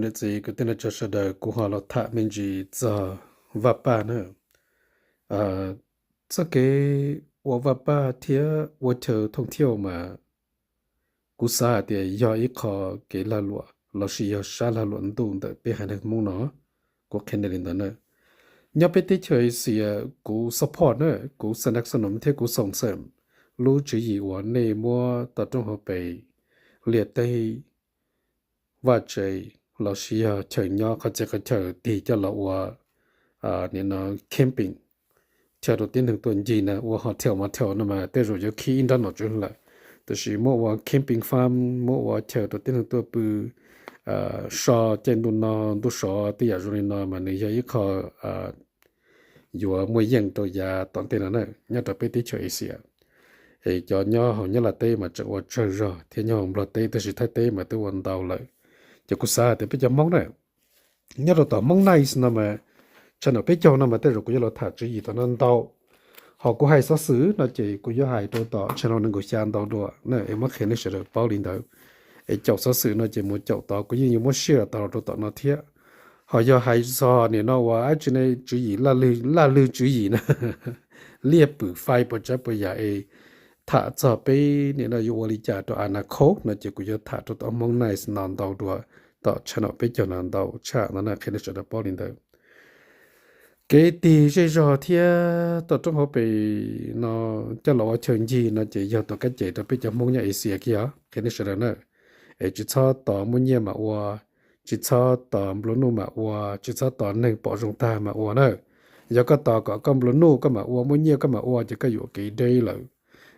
Niam txiv kwv tij neej tsa sawv daws, kuv ho los tham me ntsis txog Vaj Paj na. Txoj kev ua Vaj Paj thiab ua chaw thooj thiauj mas kuv xav hais tias yog ib qho kev lag luam lossis yog sab lag luam ntuj ntawm peb haiv neeg Hmoob no. Kuv qhia nej li ntawd na. Nyob peb teb chaws Asia, kuv support na, kuv สนับสนุน thiab kuv xoom xeem lub tswv yim uas nej muab toj roob hauv pes, liaj teb, vaj tse lossis yog chaw nyob qhov txhia qhov chaw tig coj los ua nim no camping, chaw rau tib neeg tuaj ncig na, ua hotel motel no mas tej zaum yuav khib ib nrab nom tswv lawm. Tab sis muab ua camping farm, muab ua chaw rau tib neeg tuaj pw so caij ntuj no ntuj sov tej yam zoo li no mas nws yog ib qho yuav muaj yeej rau yav tom ntej no na. Nyob rau peb teb chaws Asia, es cov nyob hauv Nyab Laj teb mas tseem ua tsawg zog thiab nyob hauv Nplog teb, tab sis Thaib teb mas twb ua ntau lawm. Ces kuv xav hais tias peb cov Hmoob na, nyob rau tom Hmoob Nice no mas, channel peb caug no mas tej zaum kuv yuav los tham tswv yim tom no ntau. Ho kuv hais xov xwm no ces kuv yuav hais rau tom channel nees nkaum xya ntau dua na, es muab qhia nej sawv daws paub li ntawd. Es caum xov xwm no ces mus caum tod, kuv yeej yuav muab share tau los rau tom no thiab. Ho yog hais txog nim no uas dab tsi ne, tswv yim, laj lwg tswv yim na, liaj pwm fai puas tsav puas yam es tham txog peb nim no yuav ua li cas rau a na khos no ces kuv yuav tham rau tom Hmoob Nice no ntau dua tom channel peb caug no ntau tshaj no na, qhia nej sawv daws paub li ntawd. Kev tig zej zog thiab toj roob hauv pes no coj los ua chaw ncig no ces yog tus kab ces rau peb cov Hmoob nyob Asia kiag os, qhia nej sawv daws na. Es tsis txhob tos muaj nyiaj mam ua, tsis txhob tos nplua nuj mam ua, tsis txhob tos neeg pom zoo tag mam ua na. Yog koj tos kom koj nplua nuj koj mam ua, muaj nyiaj koj mam ua ces koj yuam kev deb lawm.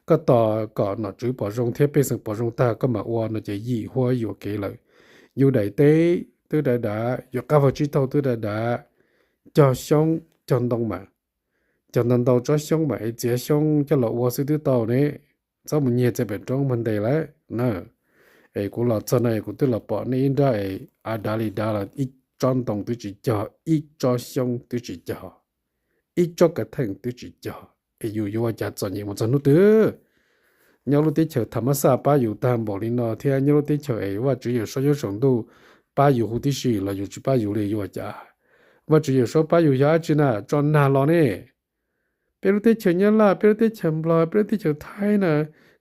Koj tos kom nom tswv pom zoo thiab pej xeem pom zoo tag koj mam ua no ces yim huab yuam kev lawm. Yus daim teb twb dav dav, yus qab vag tsib taug twb dav dav, cog xyoob cog ntoo mas, cog ntau ntau tsob xyoob mas es txiav xyoob coj los ua xwb twb tau ne. Txhob mus nyiag txiav pem roob mag ntes lawm na. Es kuv los txog no es kuv twb los pom nej ib nrab es av dav li dav los ib tsob ntoo twb tsis cog, ib tsob xyoob twb tsis cog, ib tsob kav theem twb tsis cog, es yus yuav ua cas txom nyem mus txog hnub twg? Nyob lub teb chaws tham mab xaj pab yus tag npaum li no thiab nyob lub teb chaws es Vajtswv Yawm Saub nyob saum ntuj pab yus huv tib si los yus tsis pab yus li yuav ua cas? Vajtswv Yawm Saub pab yus yog dab tsi na? Tso nag los ne. Peb lub teb chaws Nyab Laj, peb lub teb chaws Nplog, peb lub teb chaws Thaib na,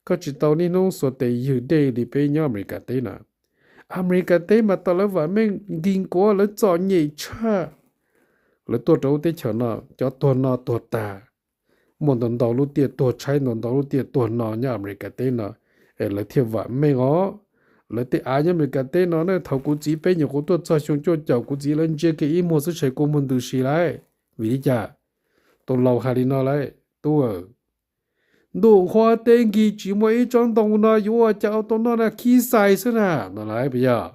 koj tsis tau niaj hnub xuas tes ywg dej li peb nyob Amelikas teb na. Amelikas teb mas tau lawv vam meej nkig nkuav, lawv txom nyem tshaj. Lawv tuaj rau lub teb chaws no cov tuag no tuag tas, muaj ntau ntau lub tiaj tuag tshaib, ntau ntau lub tiaj tuag no nyob Amelikas teb no, es lawv thiaj vam meej os. Lawv tej av nyob Amelikas teb no na, thaum kuv txiv peb nyuam qhuav tuaj txog xyoo cuaj caum, kuv txiv lawv ntsia kiag ib muag xwb tshev kua muag ntws si lawm. Vim li cas? Tus laus hais li no lawm, tub, ntuj nqhuab teb nkig tsis muaj ib tsob ntoo no yuav ua cas ua tau noj na, khib xais xwb na no lawm puas yog?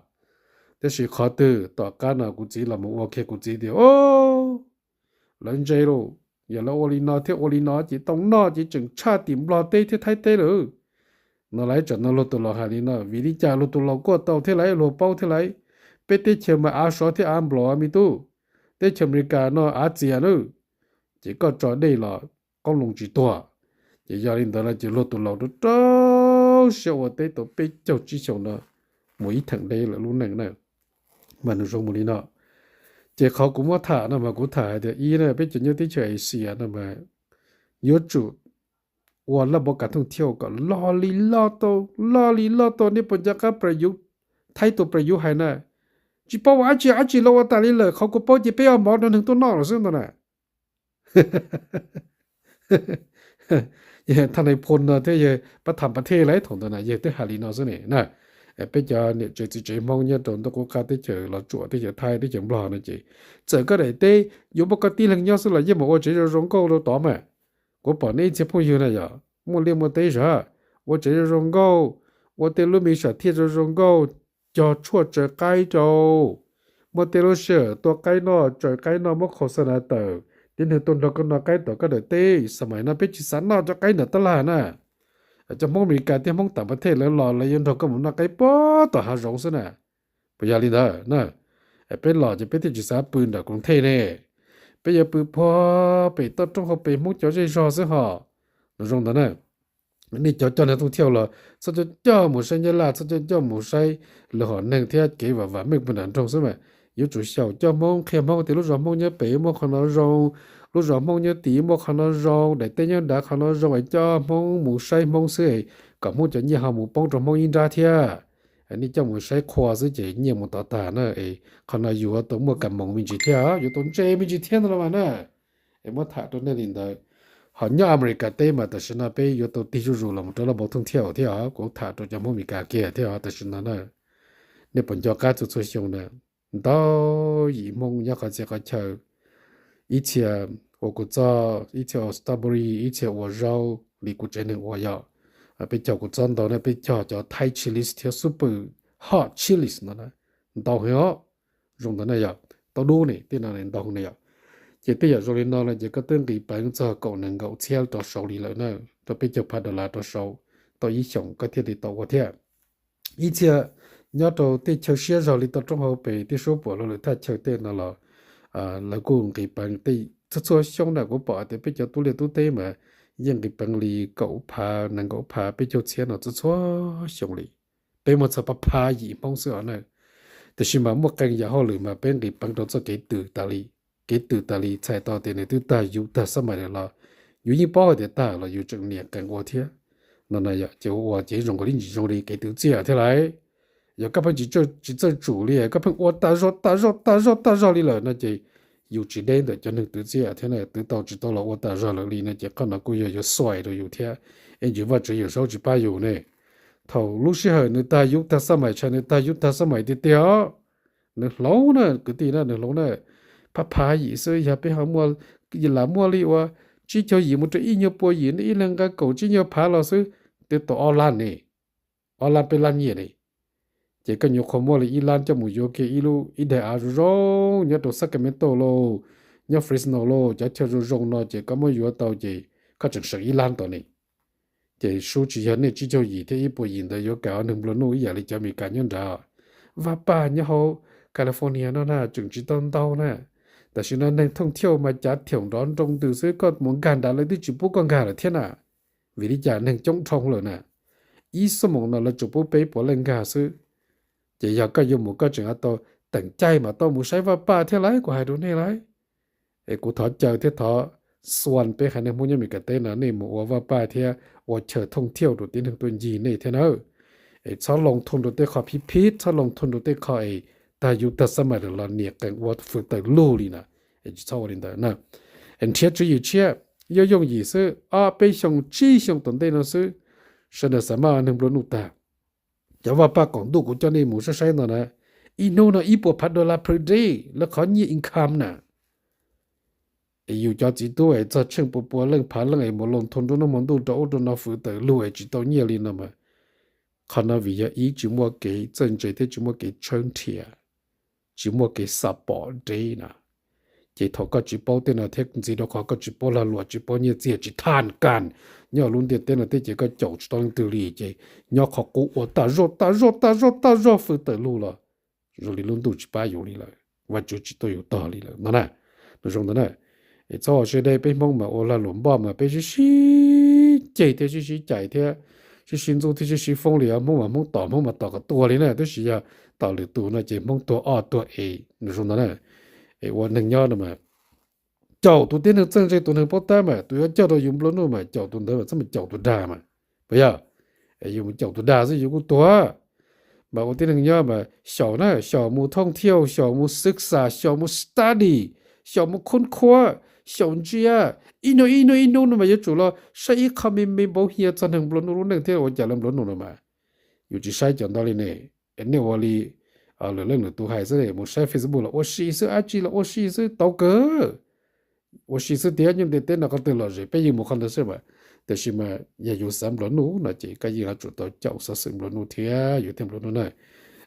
Tab sis qhov twg tom qab no kuv txiv los mus ua kiag kuv txiv tias, o, lawv ntse lauj, yog lawv ua li no thiab ua li no ces tau noj ces tseem tshaj tim Nplog teb thiab Thaib teb lawm no lawm. Tsam no luag tus laus hais li no, vim li cas luag tus laus kuaj tau thiab lawm, luag paub thiab lawm. Peb teb chaws mas av sov thiab av nplaum me tub, teb chaws Amelikas no av txias nawb, ces koj tso dej los qoob loo tsis tuag. Ces yog li ntawd lawm ces luag tus laus rau rau siab ua teb tau peb caug tsib xyoos no mus ib theem deb lawm lub neej na. Mas nws zoo mus li no. Ces qhov kuv muab tham no mas kuv tham hais tias ib na, peb cov nyob teb chaws Asia no mas yuav tsum ua laj npov kav thooj thiauj kom loj li loj tau, loj li loj tau. Nej puas nco qab Prayuth, Thaib tus Prayuth hais na, tsis paub ua dab tsi, dab tsi los ua tas li lawm, qhov kuv paub ces peb ua mov rau neeg tuaj noj lawm xwb ntag na. Thaj Nais Phoo no thiab yawg Pab Tham Pas Thej lawv thaum ntawd na yawg twb hais li no xwb ne na. Peb cov niam tsev txiv tsev Hmoob nyob rau ntuj qub qab teb chaws Los Tsuas, teb chaws Thaib, teb chaws Nplog no ces txawm koj daim teb yuav muaj koj tib leeg nyob xwb los yeej mam ua tsev zoo zoo nkauj rau tod mas. Kuv pom nej ib txhia phooj ywg na yog muaj liaj muaj teb zog, ua tsev zoo zoo nkauj, ua tej lub me sam thiaj zoo zoo nkauj, cog tshuaj tsaws qaib rau, muaj tej lub sij hawm tua qaib noj, tsaws qaib noj, muab qhau xa na tawm, tib neeg tuaj nrog koj noj qaib tom koj daim teb. Xab mais no peb tsis xav noj cov qaib ntawm tab laj na. Cov Hmoob Amelikas thiab Hmoob tam pas thej lawv los lawv yuav nrog koj mus noj qaib puag tom hav zoov xwb na. Puas yog li ntawd na? Peb los ces peb thiaj tsis xav pw nram koos thej ne, peb yuav pw puag pem toj roob hauv pes Hmoob cov zej zog xwb hos. Nws zoo ntawd na. Nej cov coj neeg thooj thiauj los txhob coj coj mus saib Nyab Laj, txhob coj coj mus saib lwm hom neeg thiab kev vam vam meej puag nram nroog xwb mas. Yuav tsum xyaum coj Hmoob, qhia Hmoob tias lub zos Hmoob nyob pem muaj qhov no zoo, lub zos Hmoob nyob tim muaj qhov no zoo, daim teb nyob nrad qhov no zoo es coj Hmoob mus saib Hmoob xwb es kom Hmoob cov nyiaj ho mus poob rau Hmoob ib nrab thiab. Nej coj mus saib qhua xwb ces nyiaj mus tod tag na es qhov no yuav tau muaj kas moos me ntsis thiab, yuav tau ntse me ntsis thiab no los mas na. Es muab tham rau nej li ntawd. Ho nyob Amelikas teb mas tam sim no peb yuav tau tig zuj zus los mus rau laj npau thooj thiab thiab os. Kuv tham rau cov Hmoob Amelikas kiag thiab os tam sim no na. Nej puas nco qab txhua txhua xyoo na, ntau yim Hmoob nyob qhov txhia qhov chaw, ib txhia ua kua txob, ib txhia ua strawberry, ib txhia ua zaub li kuv tsev neeg ua yom. Peb cog kua txob ntau na, peb cog cov Thai chilies thiab super hot chilies no na, ntau heev os. Zoo ntawd na yom, tau dub ne, tej no ntau heev na yom. Ces tej yam zoo li no lawm ces koj twb nqis peev txog kaum nees nkaum txhiab rau saud li lawm na, rau peb caug phav dollar rau saud, tau ib xyoos koj thiaj li tau ua thiab. Ib txhia nyob rau tej chaw siab zog li toj roob hauv pes, tej suab puam los lwm thaj chaw tej no los lawv kuj nqis peev tej txhua txhua xyoo na. Kuv pom tias peb cov tub liaj tub teb mas yeej nqis peev li kaum phav, nees nkaum phav, peb caug txhiab no txhua txhua xyoo li. Peb muaj txog pab phav yim Hmoob xwb os na. Tiam sis mas muaj qee yam hauj lwm mas peb nqis peev rau txoj kev twm tas li. Kev twm tas li txhais tau tias nws twb tag yus tag xab mais lawm los yus yeej paub hais tias tag los yus tseem niam qees ua thiab. No na yom, ces ua ua ces zoo nkaus li tsis zoo li kev twv txiaj thiab lauj. Yog koj pheej tsis txawj tsum li, koj pheej ua tas zog tas zog tas zog tas zog li lawm no ces yus tsis deb ntawm cov neeg twv txiaj thiab na, twv tau tsis tau los ua tas zog lawm li no ces qhov no kuj yog yuav xuais rau yus thiab. Es ntsis Vajtswv Yawmsaub tsis pab yus ne. Thaum lub sij hawm nws tag yus tag xab mais, tshais nws tag yus tag xab mais tiag tiag os. Nws hloov na kwv tij na, nws hloov na. Pab phav yim xwb, yog peb ho muaj, lam muaj li uas tsib caug yim mus rau ib nyuag pua yim, nej ib leeg nqa kaum tsib nyuag phav los xwb, twb tau ob lab ne, ob lab peb lab nyiaj ne. Ces koj nyuam qhuav muaj li ib lab coj mus yuav kiag ib lub, ib daim av zoo zoo nyob rau Sacramento lauj, nyob Fresno lauj, cov chaw zoo zoo no ces koj muab yuav tau ces koj tseem seem ib lab ntawd ne. Ces sub tsis yog nej tsib caug yim thiab ib puas yim ntawd yuav kam ua neeg nplua nuj ib yam li cov Amelikas nyob nrad. Vaj paj nyob hauv California no na tseem tsis tau ntau na. Tam sim no neeg thooj thiauj mas cav thiaum nrov nroo ntws xwb, koj mus nkag nrad lawv twb tsis pub koj nkag lawm thiab na. Vim li cas? Neeg coob dhau lawm na. Ib xuab moos no lawv tsuas pub peb puav leej nkag xwb. Ces yog koj yuav mus koj tseem tau teem caij mas tau mus saib vaj paj thiab lauj, kuv hais rau nej lauj. Es kuv thov caw thiab thov xuas peb haiv neeg Hmoob nyob Amelikas teb no nej mus ua vaj paj thiab ua chaw thooj thiauj rau tib neeg tuaj ncig nej thiab nawb. Es txhob loo thoo rau tej qho phiv phiv, txhob loo thoo rau tej qho es tag yus tag xab mais lawm los niam qees ua fws tawm lug li na. Es tsis txhob ua li ntawd na. Es nrhiav tswv yim tshiab, yooj yooj yim xwb, ob peb xyoo tsib xyoo tom ntej no xwb, sawv daws xav maj neeg nplua nuj tag. Cov vaj paj qaum ntuj kuv coj nej mus saib saib no na, ib hnub no ib puas phav dollar per day lawv qhov nyiaj income na. Es yus cov txiv tub es txog tsheej pua pua leej phav leej es mus loo thoo nruab hnub hmo ntuj rau ub rau no fws tawm lug es tsis tau nyiaj li no mas, qhov no vim yog ib tsis muaj kev txawj ntse thiab tsis muaj kev tshawb nrhiav, tsis muaj kev xa pom deb na. Ces thaum koj tsis paub tej no thiab ntxiv rau qhov koj tsis paub lag luam tsis paub nyiaj txiag tsis thaj kas nyob lub ntiaj teb no thiab ces koj caum tsis tau leej twg li ces nyob qhov qub ua tas zog tas zog tas zog tas zog fws tawm lug los zoo li lub ntuj tsis pab yus li lawm, Vajtswv tsis tuaj yus tog li lawm no na. Nws zoo ntawd na. Es txhob ua siab deb, peb Hmoob mas ua lag luam npoj mas peb sib sib ceg thiab sib sib cais thiab sib sib ntxub thiab sib sib foob li os. Hmoob mas Hmoob tom Hmoob mas tom kom tuag li na, tab sis yog tom lwm tus no ces Hmoob tuag ob tuag es nws zoo ntawd na. Es ua neeg nyob no mas caum tus tib neeg txawj ntse tus neeg paub tab mas tus yuav coj rau yus nplua nuj mas caum tus ntawd mas txhob mus caum tus dag mas, puas yog? Yus mus caum tus dag xwb yus kuj tuag. Mas ua tib neeg nyob mas xyaum na, xyaum mus thooj thiauj, xyaum mus xwb xa, xyaum mus study, xyaum mus khoob khuab, xyaum ntsia. Ib hnub ib hnub ib hnub no mas yuav tsum los saib ib qho me me npaum hiam txog neeg nplua nuj lub neej thiab ua cas lawv nplua nuj no mas. Yus tsis saib cov ntawd li ne. Nej ua li lwm leej lwm tus hais xwb, mus saib Facebook los ua si xwb, ib tsi los ua si xwb tau kawg. Ua si xwb tiag, nyob ntiaj teb no qhov twg lom zem peb yeej mus qhov ntawd xwb mas. Tiam sis mas yog yus xav nplua nuj no ces koj yeej yuav tsum tau caum xov xwm nplua nuj thiab yus thiaj nplua nuj na.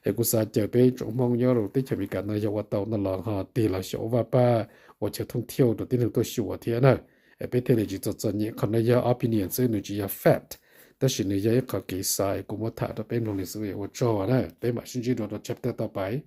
Es kuv xav caw peb tsoom Hmoob nyob rau teb chaws Amelikas no yog ua tau no los ho tig los xyaum ua vaj paj, ua chaw thooj thiauj rau tib neeg tuaj xyuas thiab na. Es peb thiaj li tsis txom txom nyem, qhov no yog opinion xwb, nws tsis yog fact, tab sis nws yog ib qho kev xav es kuv muab tham rau peb mloog li xwb. Ua tsaug na, peb mam sib ntsib dua rau chapter tau pais.